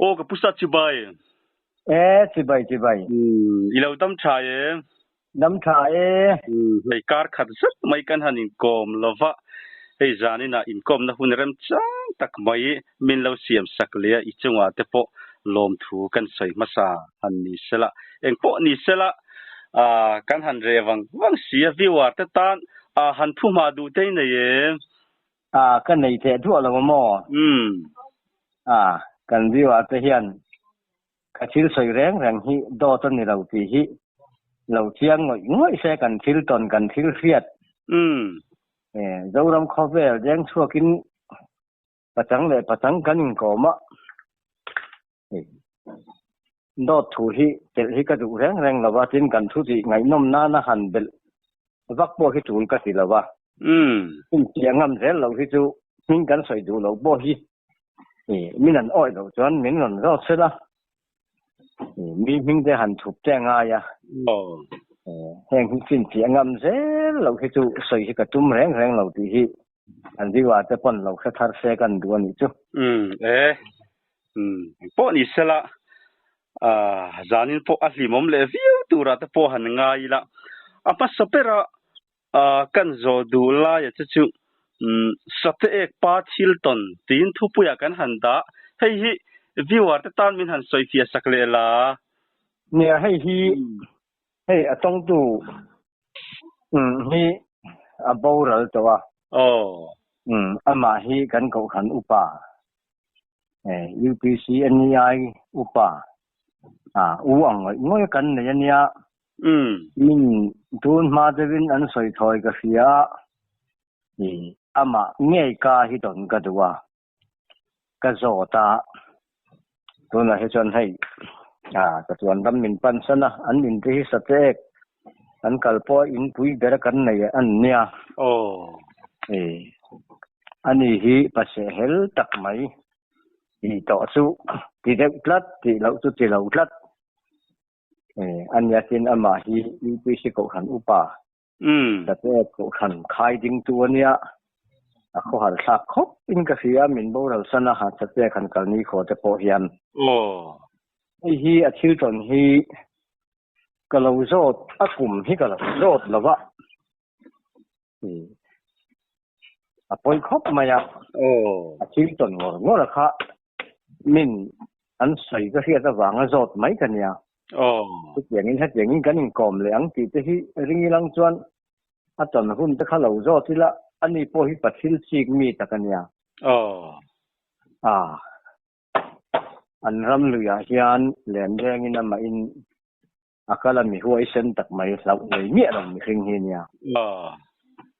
Aw ka pu sa chibai. E chibai chibai. I lo dam tha e. Dam tha e. Hei kar khat zet mai kan han inkawm lova, hei zaninah inkawmna hun remchang tak mai min lo siam sak leh a, i chungah te pawh lawmthu kan sawi hmasa han ni sela, engpawh ni sela kan han reh vang vang si a, viewer te tan han thu hma duh te i nei e. A, ka nei teh duah lo a maw? Umm. A, kan viewer te hian ka thil sawi reng reng hi dawt a ni lo tih hi lo chiang ngawih ngawih se kan thil tawn kan thil hriat. Umm. E, Zoram khawvel deng chhuakin pachang leh pachang kan inkawm a. Dawt thu hi telh hi ka duh reng reng lo a, tin kan thu tih ngaihnawm nana han belh vak pawh hi tul ka ti lo a. Inpiah ngam zel lo hi chu hming kan sawi duh loh pawh hi min an awih loh chuan min rawn zawt sel a, mi hming te han thup te a ngai a. Heng hi finfiah ngam zel loh hi chu sawi hi ka tum reng reng lo tih hi An viewer te pawn lo hre thar se kan duh a nih chu. Umm e. Umm engpawh ni sela ah zanin pawh a hlimawm leh viau turah te pawh han ngai ila. A hmasa bera ah kan zawh duh laia che chu umm Sate ek pa thil tawn tiin thupuiah kan han dah. Hei hi viewer te tan min han sawi fiah sak leh la. Nia hei hi hei a tawngtu Umm hi a boral tawh a. Aw. Umm amah hi kan kohhran upa eh UPC NEI upa ah u ang ngawih ngawih a kan nei a nia. Umm. Min tun hma deuhin an sawi thawi ka hria a, ih amah ngei ka hi tawn ka duh a. Ka zawt a, tunah hi chuan hei ah ka chuan ram min pan san a, an in te hi satek an kal pawh a in pui ber a kan nei an nia. Aw. E ani hi paseh hel tak mai tih tawh chu ti deuh tlat tih loh chu ti lo tlat. E ania tin amah hi UPC kohhran upa Satek kohhran khai ding tu a nia, a khawhar thlak khawp in ka hria, min boral san a, Satek han kal ni khaw te pawh hian. Hei hi a thil tawn hi ka lo zawt, a kum hi ka lo zawt lo va, a pawi khawp mai a, a thil tawn ngawr ngawr a kha min an sawi ka hriat avanga zawt mai ka nia. Chutiangin hetiangin kan inkawm leh ang tih te hi ring ilang chuan a tawn hun te kha lo zawt ila ani pawh hi pathil chik mi tak a nia. An ram luiah hian len rengin amahin a kal a mi huaisen tak mai hlauh nei miah lo mihring hi nia.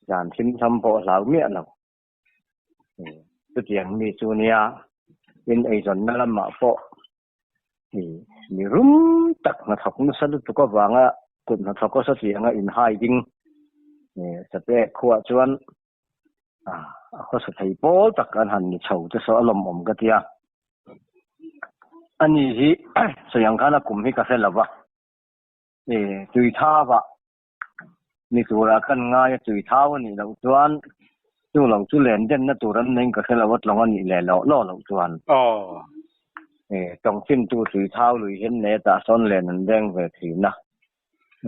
Zan thimtham pawh hlau miah lo. Chutiang mi chu nia in eizawnna lamah pawh mi rum tak hnathawk nasa lutuk avanga kut hnathawk a satianga inhai ding Sape khuaah chuan a khawsa thei pawl tak an han ni chho te saw a lawmawm ka ti a. Ani hi sawi ang khan a kum hi ka hre lo va, tuithauah ni turah kan ngai a, tuithau a nih loh chuan chu lo chu len denna tur an neiin ka hre lo a, tlawng a nih leh loh loh loh chuan. Tawng chintu tuithau lui hian nei a tah sawn len an deng ve thin a.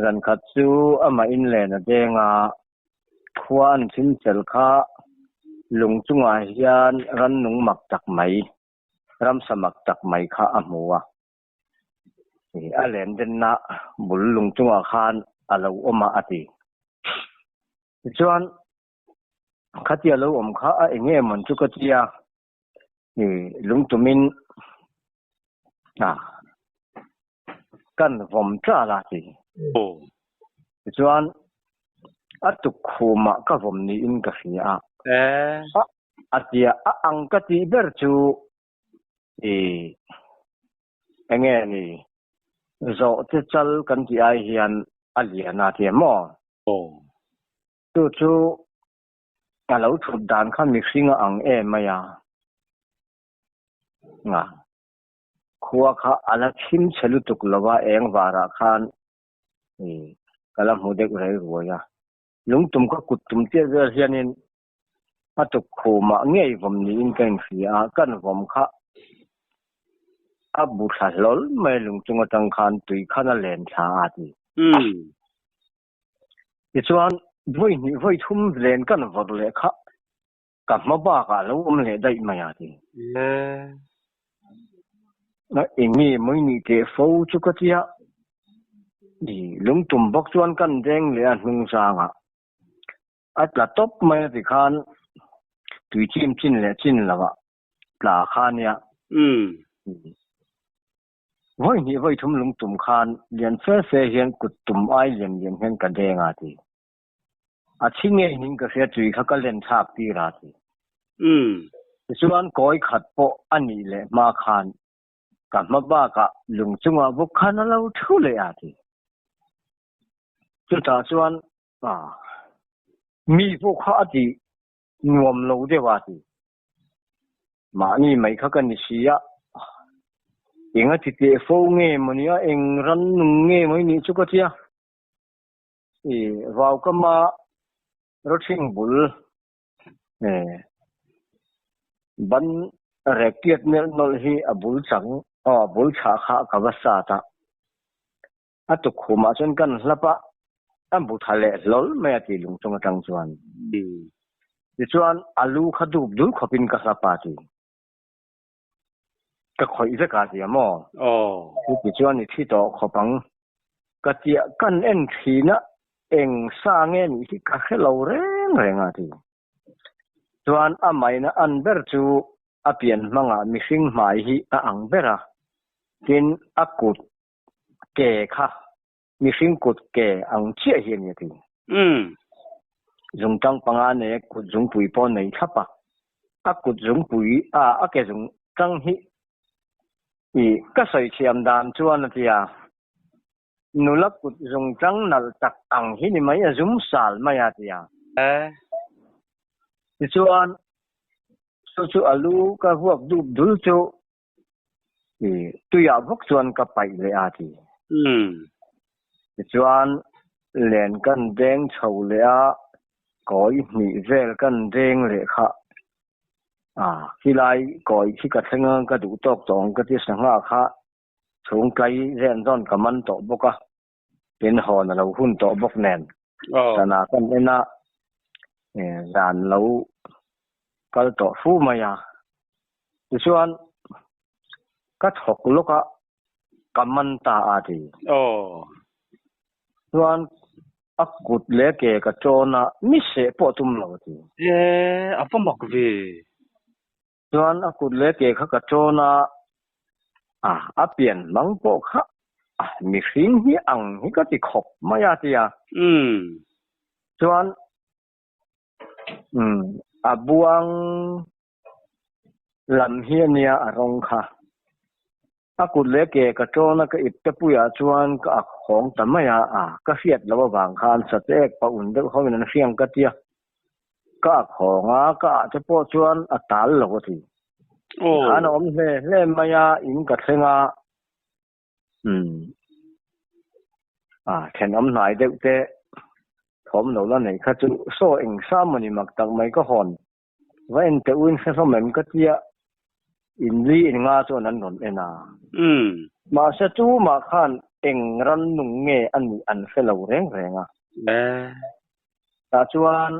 Zan khat chu amah in len a deng a, khua an chhin fel kha lung chungah hian rannung mak tak mai, ramsa mak tak mai kha a hmu a. A len denna bul lung chungah khan a lo awm a a ti. Tichuan khatia lo awm kha a eng nge mawn chu ka tia lungtumin kan vawm ṭal a ti. Tichuan a tukkhumah ka vawm niin ka hria a. A tia a ang ka tih ber chu I enge ni zawh te chal kan tih ai hian a lian a ti em maw? Chu chu a lo thut dan kha mihring a ang em mai a. Nga khua kha a la thim chhe lutuk lo a eng varah khan i ka la hmu deuh rei ruai a. Lungtum ka kut tum chiah vel hianin A tukkhumah ngei vawm niin ka inhria a, kan vawm kha A bu thla hlawl mai lung chung atang khan tui khan a len thla a ti. Tichuan, vawi hnih vawi thum len kan vawrh leh kha ka hma bakah lo awm leh daih mai a ti. A enge mai nih teh fo chu ka tia. Lungtum bawk chuan kan deng leh a hnung zangah a tla tawp mai a ti khan tui chim chin leh chin lovah tla kha nia. Vawi hnih vawi thum lungtum khan lian fe fe hian kut tum ai lian lian hian ka deng a ti. A chhi ngei ning ka hria tui kha ka len thlak tir a ti. Tichuan kawi khat pawh a nih leh hma khan ka hma bakah lung chungah bawk khan a lo thu leh a ti. Chutah chuan mi pawh kha a ti nuam lo deuh a ti. Mahni mai kha ka ni si a, eng a ti teh fo nge maw nia, eng ran nung nge maw i nih chu ka tia. I vaukama rawthing bul ban rek tiat nelh nawlh hi a bul chang, a bul chhah kha ka va sat a. A tukkhumah chuan kan hlap a, a bu tha leh hlawl mai a ti lung chung atang chuan. Tichuan a lu kha dup dul khawpin ka hlap a ti. Ka khawih vek a ti a maw? Tichuan i thi tawh khawp ang. Ka tiah kan en thin a, eng sa nge nih hi ka hre lo reng reng a ti. Chuan a maina an ber chu a pian hmangah mihring hmai hi a ang ber a, tin a kut ke kha mihring kut ke ang chiah hi a ni a ti. Zungtang panga nei a kut zungpui pawh nei thlap a, a kut zungpui a a ke zungtang hi i ka sawi thiam dan chuan a ti a, nula kut zungtang nalh tak ang hi ni mai a zum sal mai a ti a. Tichuan chu chu a lu ka vuak dup dul chu I tuiah bawk chuan ka paih leh a ti. Tichuan len kan deng chho leh a, kawi hnih vel kan deng leh kha. A, khilai kawi khi ka thleng a, ka duh tawk tawh ang ka ti sangha kha chhung tlai zen zawn ka man tawh bawk a, tin hawn a lo hun tawh bawk nen. Sana kan en a, zan lo kal tawh fu mai a. Tichuan ka thawk lawk a, ka man ta a ti. Chuan a kut leh ke ka tawn a, mi seh pawh tum lo a ti. E, a va mak ve. Chuan a kut leh ke kha ka tawn a, a, a pian hmang pawh kha a mihring hi ang hi ka ti khawp mai a ti a. Chuan a buang lam hi a nia a rawng kha. A kut leh ke ka tawn a, ka ip te puiah chuan ka ak hawng ta mai a, a, ka hriat loh avang khan satek pa un deuh ho in an hriang ka tia. Ka ak hawng a, ka ah te pawh chuan a tal lo a ti. Tikhan a awm hle hle mai a, in ka thleng a, umm, a, thenawm hnai deuh te thawm lo la nei kha chu saw eng sa maw ni mak tak mai ka hawn. Va en teh uin hre hlawm em ka tia in li in nga chuan an rawn en a. Mahse tumah khan eng ran nung nge a nih an hre lo reng reng a. Tah chuan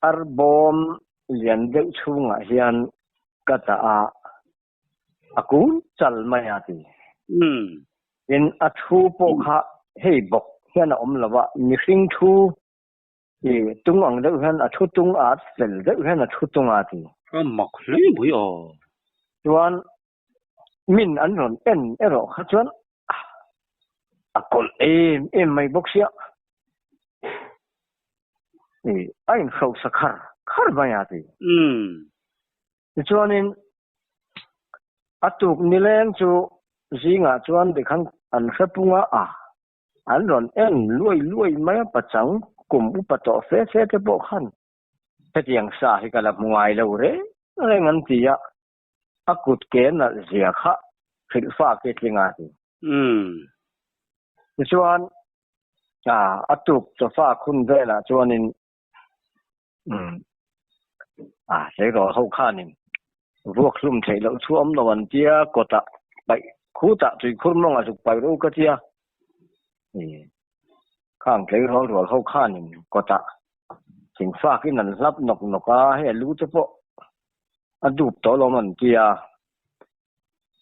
arbawm lian deuh chhungah hian ka dah a, a kun chal mai a ti. Tin, a thu pawh kha hei bawk hian a awm lo a, mihring thu I tung ang deuh hian a thu tung a, fel deuh hian a thu tung a ti. A mak hle mai aw. Chuan min an rawn en erawh kha chuan a kawlh em em mai bawk sia. I a inhrosa khar khar mai a ti. Tichuanin a tuk nileng chu zingah chuan tikhan an hre pung a, a An rawn en luai luai mai a, pachang kum upa tawh fe fe te pawh khan hetiang sa hi ka la hmu ngai lo reng reng an ti a, a kut ke nalh zia kha hrilh fa khi tling a ti. Tichuan a tuk chawfa khun velah chuanin a tleirawl ho khanin. Vuak hlum theih loh chu awm lo an tia, kawtah paih khutah tuikhur mawngah zuk paih rawh u ka tia. Khang tleirawl rual ho khanin kawtah thingfakin an hlap nawk nawk a, hei a lu te pawh a dup tawh alawm an tia.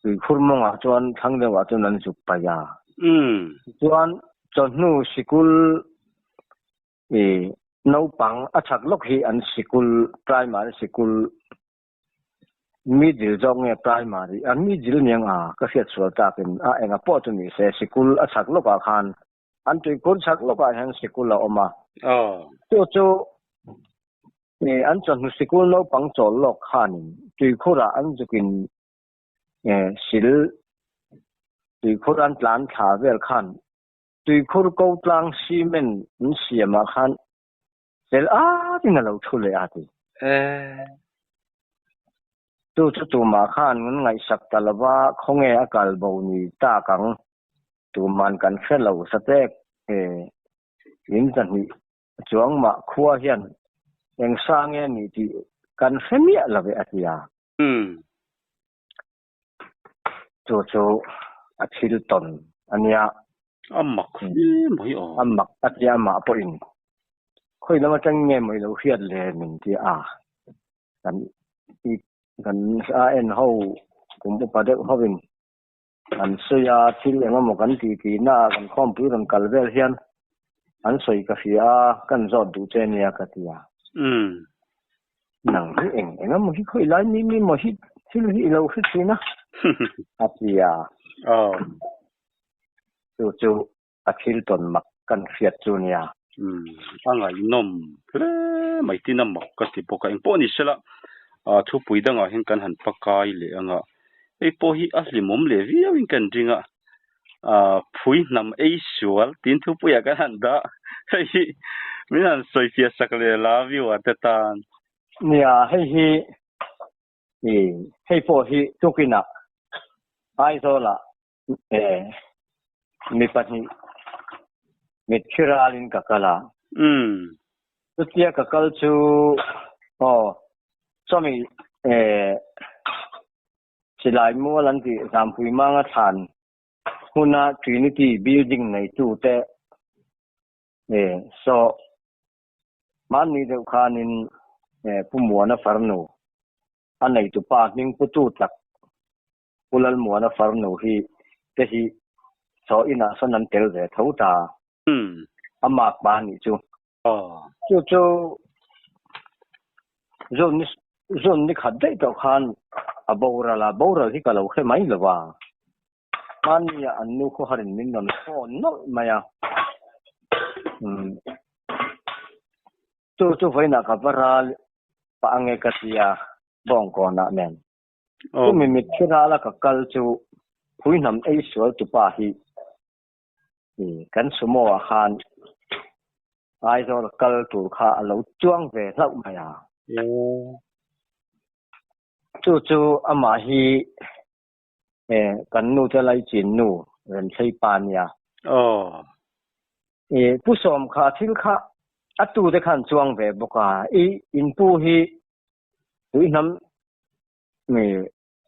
Tuikhur mawngah chuan thlang deuhah chuan an zuk paih a. Tichuan chawhnu sikul naupang a chhak lawk hi an sikul primary sikul Middle zawk nge primary a middle niang a ka hriat sual takin a enga pawh chu ni se sikul a chhak lawkah khan an tuikhur chhak lawkah hian sikul a awm a. Chu chu an chawhnu sikul naupang chawl lawk khanin tuikhurah an zukin sil tuikhur an tlan thla vel khan tuikhur ko tlang cement an siamah khan Fel atin a lo thu leh a ti. Chu chu tumah khan kan ngaihsak ta lo va, khawnge a kal bo ni tak ang? Tuman kan hre lo satek e. In zahnih chuang mah khua hian eng sang nge ni tih kan hre miah lo e a ti a. Chu chu a thil tawn a nia. A mak hle mai aw. A mak a tia amah pawhin khawi lam atang nge maw i lo hriat le min ti a. Kan i kan a en ho kum upa deuh hovin an sawi a, thil eng emaw kan ti ti na a kan khawmpui rawn kal vel hian an sawi ka hria a, kan zawt duh che nia ka ti a. Nang hi eng eng emaw hi khawi lai mi mi maw hi thil hi i lo hre thin a? A ti a. Chu chu a thil tawn mak kan hriat chu nia. A ngaihnawm hle mai tin a mak ka ti bawk a. Engpawh ni sela thupui dangah hian kan han pakai leh ang a. Hei pawh hi a hlimawm leh viauin kan ring a. Phui hnam ei sual tiin thupuiah kan han dah. Hei hi min han sawifiah sak leh la viewer te tan. Nia, hei hi hei pawh hi tukinah Aizawlah mi pahnih mitthi ralin ka kal a. Chutia ka kal chu aw chawmi Silai mual an tih Zampui Manga thlan hmuna Trinity building neitute saw hmanni deuh khanin Pu Muana farnu a neitupa hming putu tak Pu Lalmuana farnu hi te hi saw inah sawn an tel ve tho ta. A mak pa nih chu. Chu chu June ni June ni khat daih tawh khan a boral a, boral hi ka lo hre mai lo va. Hmannia an nu khawharin min rawn phone nawlh mai a. Chu chu vawiinah ka va ral pah ange ka ti a, Bawngkawnah nen. Chumi mitthi rala ka kal chu Phuihnam ei sual tupa hi kan sumo ah khan Aizawl kal tur kha a lo chuang ve hlauh mai a. Chu chu amah hi kan nu te laichin nu Remthlei pa nia. Pu Sawm kha thil kha a tu te khan chuang ve bawk a, i inpu hi tuihnam mi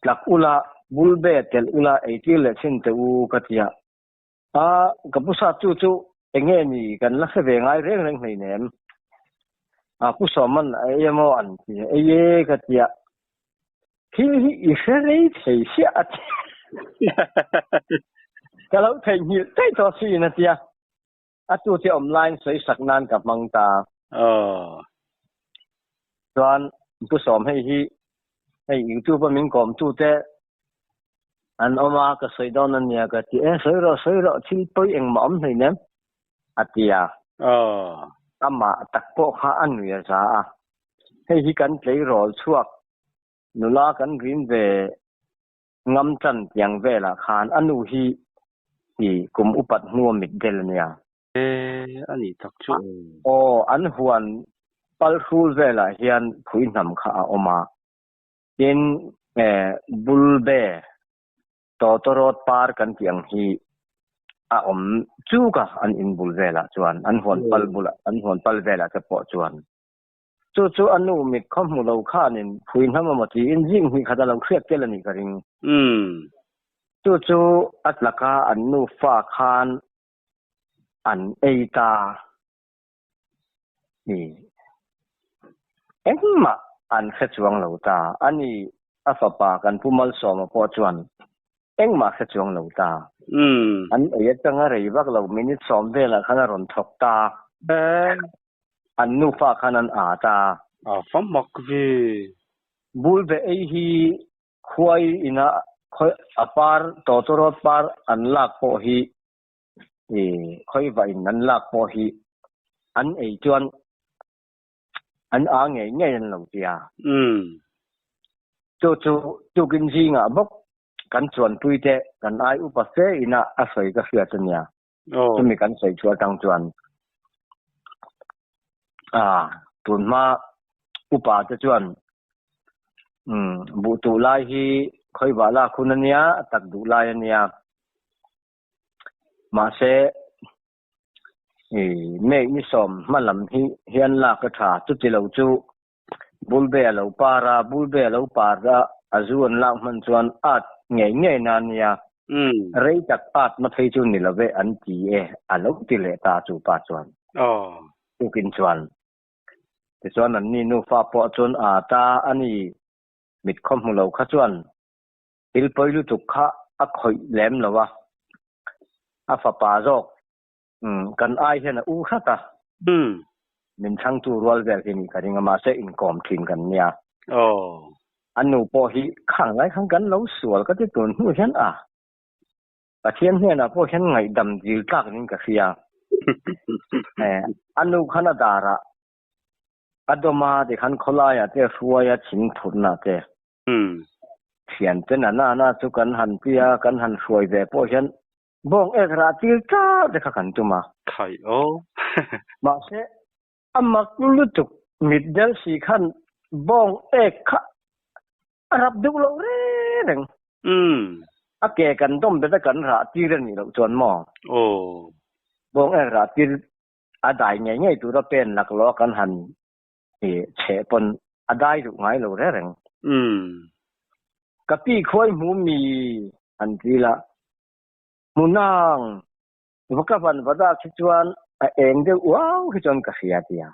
tlak ula, bul be telh ula, eitir leh thin teh u ka ti a. A, ka pu sa chu chu enge ni kan la hre ve ngai reng reng hleinem. A, pu Sawman a ei emaw an ti a, ei e ka ti a. Thil hi i hre rei thei siah a ti. Ka lo theihnghilh daih tawh siin a ti a. A tu te awm laiin sawi sak nan ka hmang ta. Chuan Pu Sawm hei hi hei YouTube a min kawm tu te an awm a ka sawi dawn a nia ka ti e sawi rawh sawi rawh thil pawi engmah awm hleinem a ti a. Amah tak pawh kha a nui a za a. Hei hi kan tleirawl chhuak nula kan rin ve Ngam chan tiang velah khan a nu hi i kum upat hnua mit del a nia. E, a nih tak chu aw. Aw, an huan pal hrul velah hian phui hnam kha a awm a. Tin, e, Bulbe, Tawtawrawt par kan tih ang hi a awm chuk a, an in bul velah chuan, an huan pal bulah, an huan pal velah te pawh chuan. Chu chu a nu mit khaw hmu lo khanin phui hnam emaw tiin zing hnih khat a lo hriat tel a nih ka ring. Chu chu a tlaka an nufa khan an ei ta ni. Engmah an hre chuang lo ta a ni, a fapa kan Pu Malsawma pawh chuan engmah hre chuang lo ta. An ei atanga rei vak lo minute sawm velah khan a rawn thawk ta. An nufa khan an aa ta. A fa mak ve. Bul ve ei hi khuai ina khawi a par tawtawrawt par an lak pawh hi i khawi va in an lak pawh hi an ei chuan an aa ngei ngei an lo tia. Chu chu tukin zingah bawk kan chuanpui te kan ai upa fe ina a sawi ka hriat ania. Chumi kan sawi chu atang chuan a tun hma upa te chuan um buh tuh lai hi khawi vah lak hun ania a tak duh lai ania mahse i May ni sawm hma lam hi hian lak a tha chuti lo chu Bulbe a lo par a, Bulbe a lo par a, a zu an lak hman chuan at ngei ngei na nia, rei tak at na phei chu ni lo ve an ti e, a lo ti leh ta chu pa chuan. Tukin chuan. Tichuan an ni nufa pawh chuan a ta a ni, mit khaw hmu lo kha chuan thil pawi lutuk kha a khawih lem lo a, a fapa zawk Kan ai hian a u hrat a. Min chhangtu rual vel hi nih ka ring a, mahse inkawm thin kan nia. A nu pawh hi khang lai khan kan lo sual ka ti tun hnu hian a. Pathian hnenah pawh hian ngaihdam dil tlak niin ka hria. A nu khan a darah a dawm a, tikhan khawlaiah te hruaia thing phurhna te. Thiante na na na chu kan han tia, kan han hruai ve pawh hian Bawng ek rah tir tlak te kha kan tum a. Khai aw. Mahse, a mak lutuk mit del si khan bawng ek kha a rap deuh lo reng reng. A ke kan dawm bet a kan rah tir a nih loh chuan maw? Aw. Bawng ek rah tir a dai ngei ngei tura pen laklawh a kan han cheh pawn a dai duh ngai lo reng reng. Ka pi khuai hmu mi an ti la, Hmunang, va ka van va dak hi chuan a eng deuh uau hi chuan ka hria tia.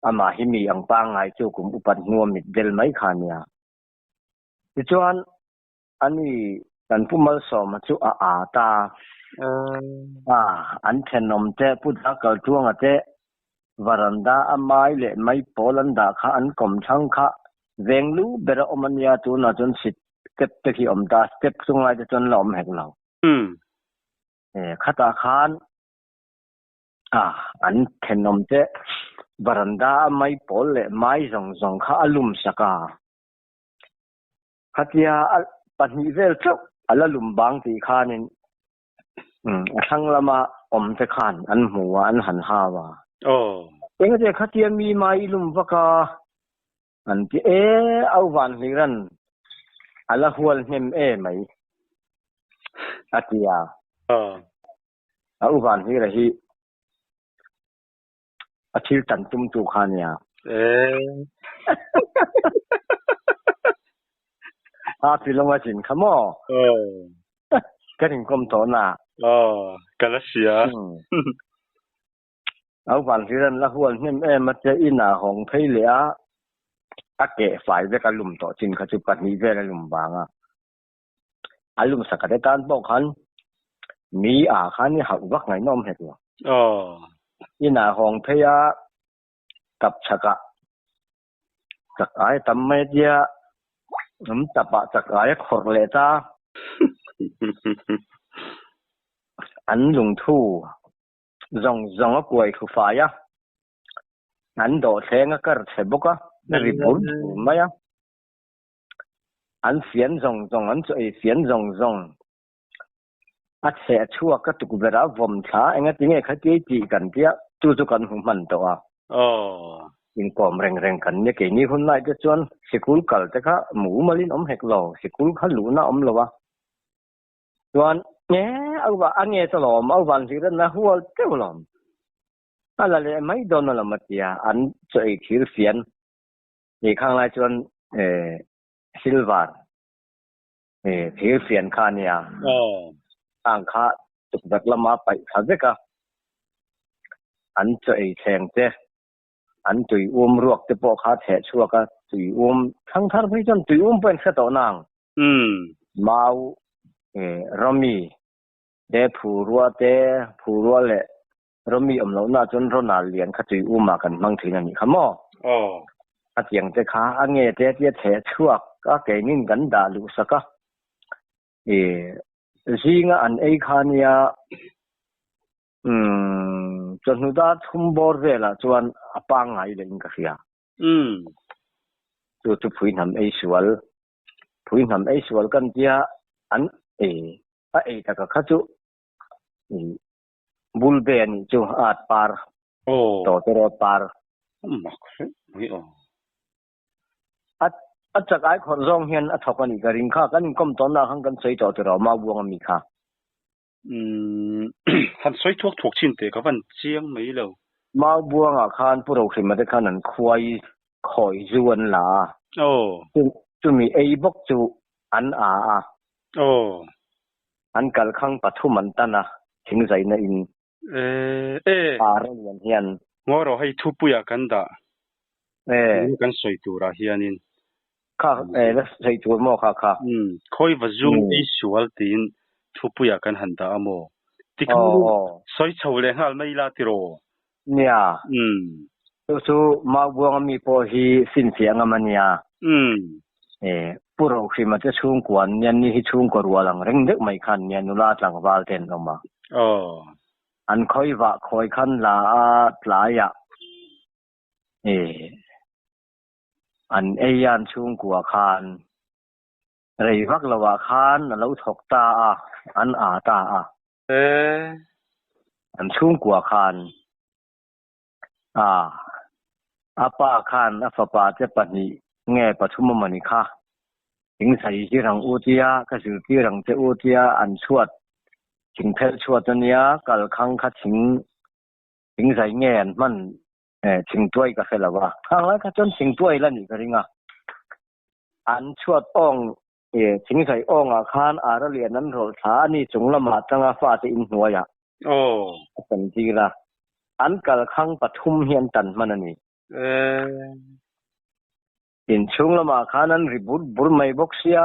Amah hi mi ang pangngai chu kum upat hnua mit del mai kha nia. Tichuan ani kan Pu Malsawma chu a aa ta. A, an thenawm te Pu Dakaltluanga te varanda a mai leh mai pawl an dah kha an kawm thlang kha veng lu ber a awm a nia tunah chuan sit step te khi awm ta step chu ngai te chuan la awm hek lo. E khatah khan a an thenawm te varanda a mai pawl leh mai zawng zawng kha a lum sak a. Khatia a pahnih vel chauh a la lum bang tih khanin a thlang lama awm te khan an hmu a, an han hau a. Engati khatia mi mai i lum vak a? An ti e, au van hliran a la hual hnem e mai a ti a. A u van hlira hi a thil tan tum tu kha nia. A pilawng a chin kha maw? Kan inkawm tawh na. Ka la hria. Au van hlir an la hual hnem em a tia in ah hawng phei leh a, a keh fai vek a lum tawh chin kha chu pahnih vel a lum vang a, a lum sak a te tan pawh khan mi ah khan i hauh vak ngaihnawm hek lo. In ah hawng phei a, tap chhak ah chak ai a tam mai a tia, an tap ah chak ai a khawrh leh ta. An lungthu Zawng zawng a kuai thlu fai a, an dawhthleng a kar chhe bawk a, ri bur bur mai a. An fian zawng zawng, an chaw ei fian zawng zawng a chheh chhuak a tukverh a vawm thla engati nge khatia tih kan tia chu chu kan hmu hman tawh a. Inkawm reng reng kan nia keini hun lai te chuan sikul kal te kha mumalin awm hek lo, sikul kha luhna awm lo a. Chuan nge au va a nge chu lawm au van hlir an la hual teuh lawm. A la leh mai dawn alawm a tia, an chaw ei thir fian nih khang lai chuan silver thir fian kha a nia. Khang kha tukverh lama paih thla vek a, an chaw ei thleng te, an tui um ruak te pawh kha theh chhuak a, tui um thlang thar phei chuan tui um pawh in hre tawh nang. Mau Rawmi te phurua te, phurua leh Rawmi awm lohna chuan Ronald lian kha tui um ah kan hmang thin a nih kha maw? A tiang te kha a nge te tia theh chhuak a keinin kan dah luh sak a. I zinga an ei kha nia umm chawhnu dar thum bawr velah chuan a pangngai leh in ka hria. Chu chu phuihnam ei sual, phuihnam ei sual kan tia an ei a ei taka kha chu i bulbe a nih chu a at par tawtawrawt par. Mak hle mai aw. A a chak ai khawrh zawng hian a thawk a nih ka ring kha kan inkawm tawnna ah khan kan sawi tawh tiraw Maubuang ami kha. Umm han sawi thuak thuak chin teh ka van chiang mai lo. Maubuangah khan Pu Rohrima te khan an khuai khawi zu an la a. Chumi ei bawk chu an a a. An kalkhang pathum an tan a thingzaina in. Ar a lian hian. Ngawi rawh hei thupuiah kan dah. Kan sawi turah hianin. Kha la sawi tur maw kha kha? Khawi va zu ei sual tiin thupuiah kan han dah a maw? Tikhan sawi chho leh nghal mai ila tiraw? Nia. Chu chu Maubuang ami pawh hi finfiah ngam a nia. Pu Rohrima te chhungkua an nia, ni hi chhungkaw rual ang reng deuh mai khan nia nula tlangval te an awm a. An khawi vah khawi khan la a tlaiah an ei a an chhungkua khan rei vak lovah khan a lo thawk ta a, an aa ta a. An chhungkua khan a, a pa khan a fapa te pahnih nge pathum a mawni kha, thing sai zir ang u tia, ka zirtir ang che u tia an chhuat, thing phel chhuat a nia, kalkhang kha thing, thing zai nge an hman thingtuai ka hre lo a, khang lai kha chuan thingtuai la nih ka ring a, an chhuat awng thingzai awngah khan ara lian an rawlh thla a ni chung lamah atanga fate inhnuaiah a chantir a, an kalkhang pathum hi an tan hman a ni. Inchhung lamah khan an ri bur bur mai bawk sia,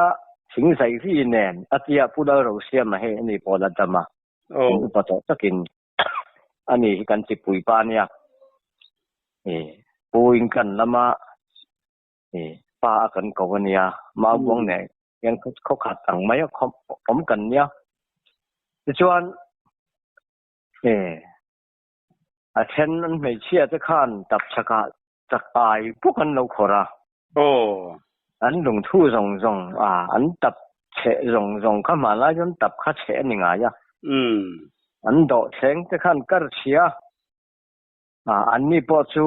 thingzai ri nen a tia Pu Lalrosiama hei a ni pawh la dam a, in upa tawh takin a ni hi kan chipui pa a nia. Pu in kan lama pa a kan ko a nia, Maubuang nen hian khaw khat ang mai a awm kan nia. Tichuan a then an hmeichhia te khan tap chakah chak ai bawk an lo khawrh a. An lungthu zawng zawng a, an tap cheh zawng zawng kha hmanlai chuan tap kha cheh a ni ngai a. An dawhthleng te khan kar chhia a, anni pawh chu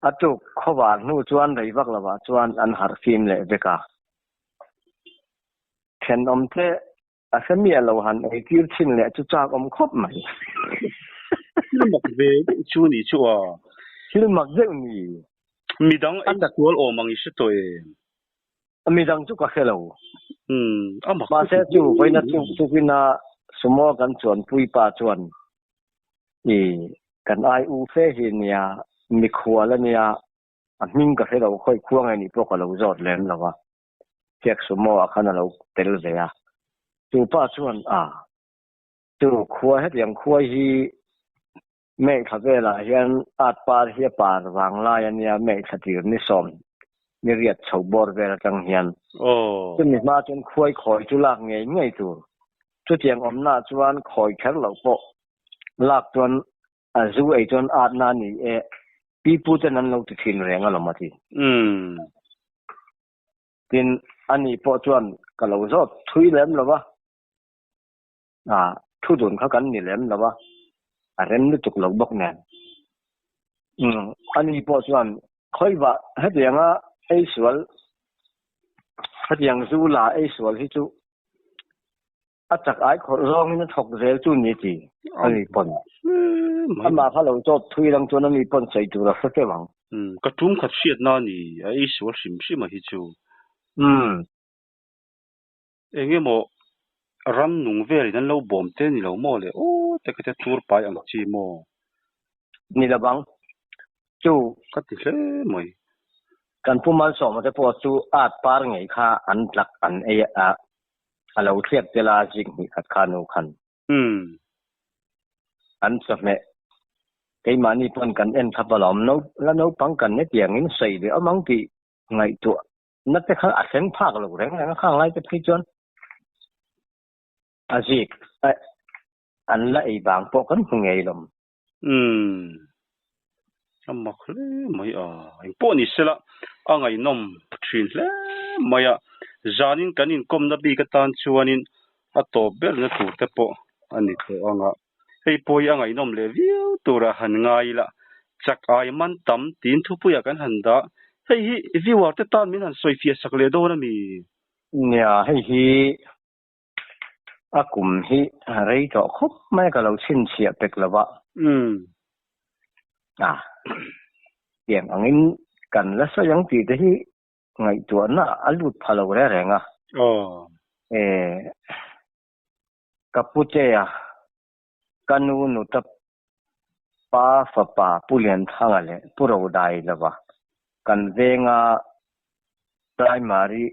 a tuk khawvar hnu chuan rei vak lovah chuan an harh fim leh vek a. Thenawm te a hre miah lo han ei tir chhin leh chu chak awm khawp mai. Thil mak ve deuh chu ni chu a. Thil mak deuh ni. Midang ei sual awm ang i hre tawh em? Midang chu ka hre lo. Umm a mak Mahse chu vawiina chu tukina sumo kan chuanpui pa chuan i kan ai u fe hi nia mikhual a nia a hming ka hre lo khawi khua nge nih pawh ka lo zawt lem lo a. Fiak sumo ah khan a lo tel ve a. Chu pa chuan a chu khua hetiang khua hi Mehthla velah hian at par hi a par vang lai a nia, mehthla tir ni sawm ni riat chho bawr vel atang hian. Chumi hma chuan khuai khawi chu lak ngei ngei tur. Chutiang awmnaah chuan khawi kher loh pawh lak chuan a zu ei chuan atna a ni e, pi pu ten an lo ti thin reng alawm a ti. Tin, ani pawh chuan ka lo zawt thui lem lo va. A, thu dun kha kan ni lem lo a, a rem lutuk lo bawk nen. Umm, ani pawh chuan khawivah hetianga ei sual, hetiang zu la ei sual hi chu A chak ai khawrh zawngin a thawk zel chu ni ti ani pawn. Amah kha lo chawt thui lang chuan ani pawn sawi tur a hre teuh ang. Umm ka tum khat hriatna a ni a ei sual hrim hrim a hi chu. Umm. Eng emaw ram nung velin an lo bawm te ni lo maw le aw te ka tia tur pai ang chi maw? Ni lo bang. Chu. Ka ti hle mai. Kan Pu Malsawma te pawh chu at par ngei kha an tlak an ei a a lo thliak tel a zik hnih khat kha nu khan. Umm. An chawhmeh keimahni pawn kan en thlap alawm no la naupang kan ni tiangin sawi leh awm ang tih ngaihtuah na te kha a thleng phak lo reng reng a khang lai te phei chuan a zik an la ei vang pawh kan hmu ngei lawm. Umm. A mak hle mai a, engpawh ni sela a ngaihnawm thin hle mai a, zanin kan inkawmna bik atan chuanin a tawp berna tur te pawh a ni tawh ang a, hei pawh hi a ngaihnawm leh viau tura han ngai ila, chak ai man tam tiin thupuiah kan han dah, hei hi viewer te tan min han sawifiah sak leh dawn a mi? Nia, hei hi A kum hi rei tawh khawp mai ka lo chhinchhiah pek lo va. Umm. A, tiang angin kan la sawi ang tih te hi ngaihtuahna a lut pha lo reng reng a. Aw. E, ka putea, ka nu nuta pa fapa Pu Lianthanga leh Pu Rodai lova kan venga primary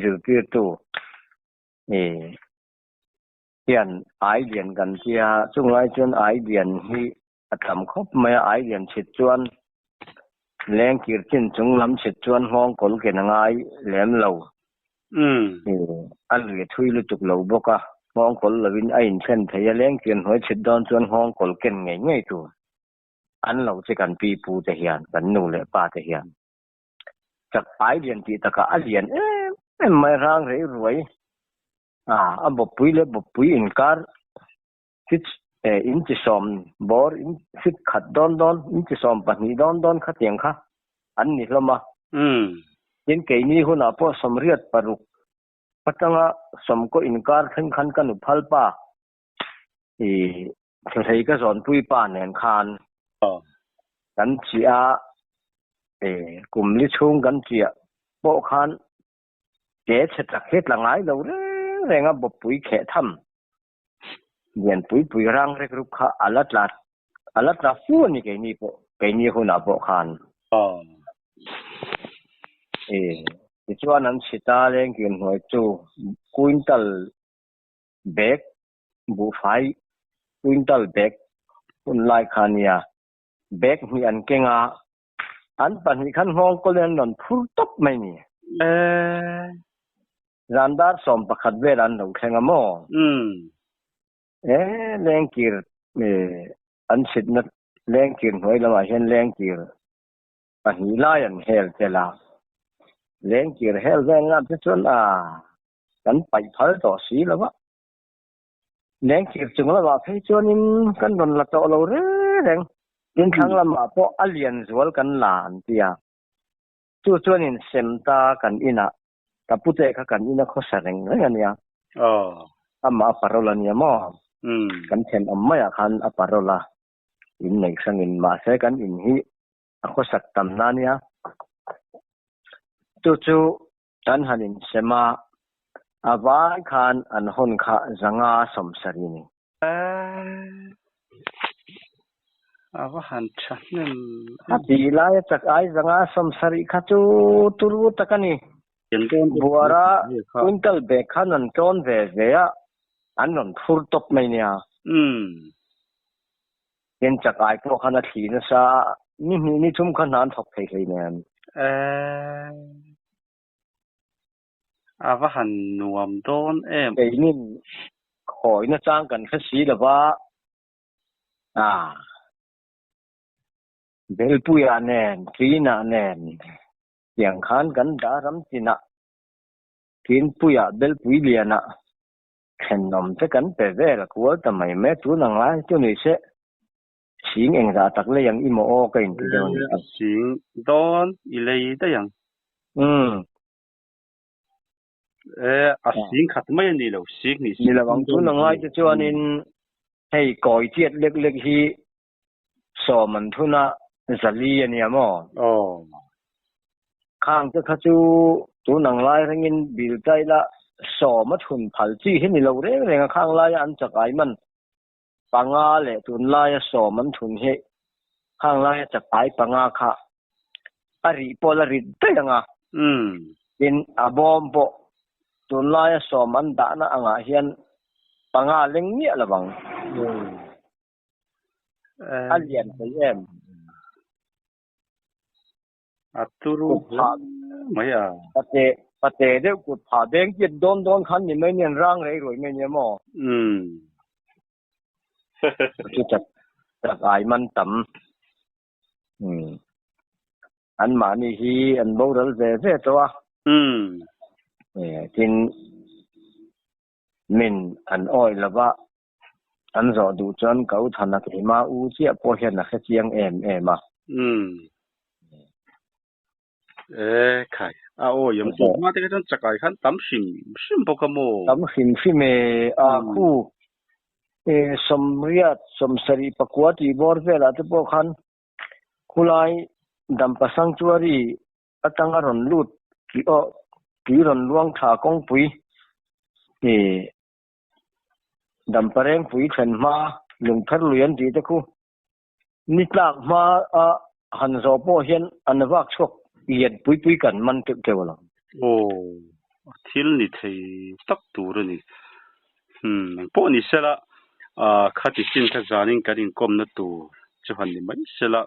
zirtirtu hian ai lian kan tia, chunglai chuan ai lian hi a tam khawp mai a, ai lian chhit chuan lengkir chin chung lam chhit chuan nghawng kawl ken a ngai lem lo. A lui a thui lutuk lo bawk a, nghawng kawl lovin a inthlen thei a, lengkir hnuai chhit dawn chuan nghawng kawl ken ngei ngei tur an lo che kan pi pu te hian, kan nu leh pa te hian. Chak ai lian tih takah a lian em em mai rang rei ruai a, a bawppui leh bawppui inkar fit in chi sawm bawr in fit khat dawn dawn in chi sawm pahnih dawn dawn khatiang kha an ni hlawm a. Tin keini hunah pawh sawmriat paruk atanga sawmkaw inkar thleng khan ka nu phal pa i thlahlei ka zawnpui pa nen khan kan chiah a, kum li chhung kan chiah pawh khan ke chhe tak hi tla ngai lo reng reng a bawppui kheh tham lianpui pui rang rek rup kha a la tla a la tla fu a ni keini pawh keini hunah pawh khan. Tichuan an chhita lengkim hnuai chu quintal bag buhfai quintal bag hun lai kha a nia bag hnih an keng a an pahnih khan nghawng kawlin an rawn phur tawp mai a ni. Zan dar 11 vel an lo thleng a maw? E lengkir an chhitna lengkir hnuai lamah hian lengkir pahnih lai an hel tel a lengkir hel vel ngam te chuan a kan paih phal tawh si lo va. Lengkir chung lamah phei chuanin kan rawn la tawh lo reng reng. Tin thlang lamah pawh a lian zual kan la an ti a. Chu chuanin sem ta kan inah ka pute kha kan ina khawsa reng reng a nia. Amah a parole a nia maw? Kan thenawm maiah khan a parole a, in neih hrangin mahse kan in hi a khawsak tamna a nia. Chu chu Kan han insem a, a vai khan an hawn kha zanga 70 ni. A va han tha hnem em. A tih lai a chak ai zanga 70 kha chu turu tak a ni. Buara quintal bag khan an tlawn ve ve a, an rawn phur tawp mai nia. Tin chak ai pawh khan a thli nasa a, ni hnih ni thum kha hna an thawk thei hlei nen. A va han nuam dawn em. Keinin khawina chang kan hre si lo va, a Belpuia nen, Tlina nen tiang khan kan dah ram tinah Tlinpuia Belpui lianah Thenawm te kan pe vel a kual ta mai mai a, tun ang lai chu ni se sing engzah tak lei ang i maw aw ka inti deuh a ni chu. Sing dawn i lei daih ang. Umm. E a sing khat mai a ni lo, sing hnih Ni lo ang tun ang lai te chuanin hei kawi chiat lek lek hi sawm an thun a, zali a nia maw? Aw. Khang te kha chu tun ang lai rengin bil taila sawm a thun phal chi hi ni lo reng reng a, khang laia an chak ai man panga leh tunlaia sawm an thun hi khang laia chak ai panga kha a rih pawh la rit daih ang a. Tin, a bawm pawh tunlaia sawm an dahna angah hian panga leng miah lo ang. A lian thei em? A turu hle mai a. Pate, pate deuh kut phah beng tiat dawn dawn khan ni mai nian rang rei ruai mai nia maw? Chu chak chak ai man tam. An mahni hi an boral ve ve tawh a. Tin, min an awih lova An zawh duh chuan ka u Thana keima u chiah pawh hian a hre chiang em em a. Umm. E khai, a aw iam chu hma te kha chuan chakai khan tam hrim hrim bawk a maw? Tam hrim hrim e, a khu e sawmriat sawmsarih pakua tih bawr velah te pawh khan khulai Dampa Sanctuary atanga rawn lut tih aw tui rawn luang tha kawngpui e Damparengpui thlen hma lungpher lui an tih te khu ni tlak hma a han zawh pawh hian an vak chhuak lian pui pui kan man teuh teuh alawm. Aw, a thil ni thei tak tur a ni. Hmm, engpawh ni sela, ah khati chin kha zanin kan inkawmna tur chu han ni mai sela.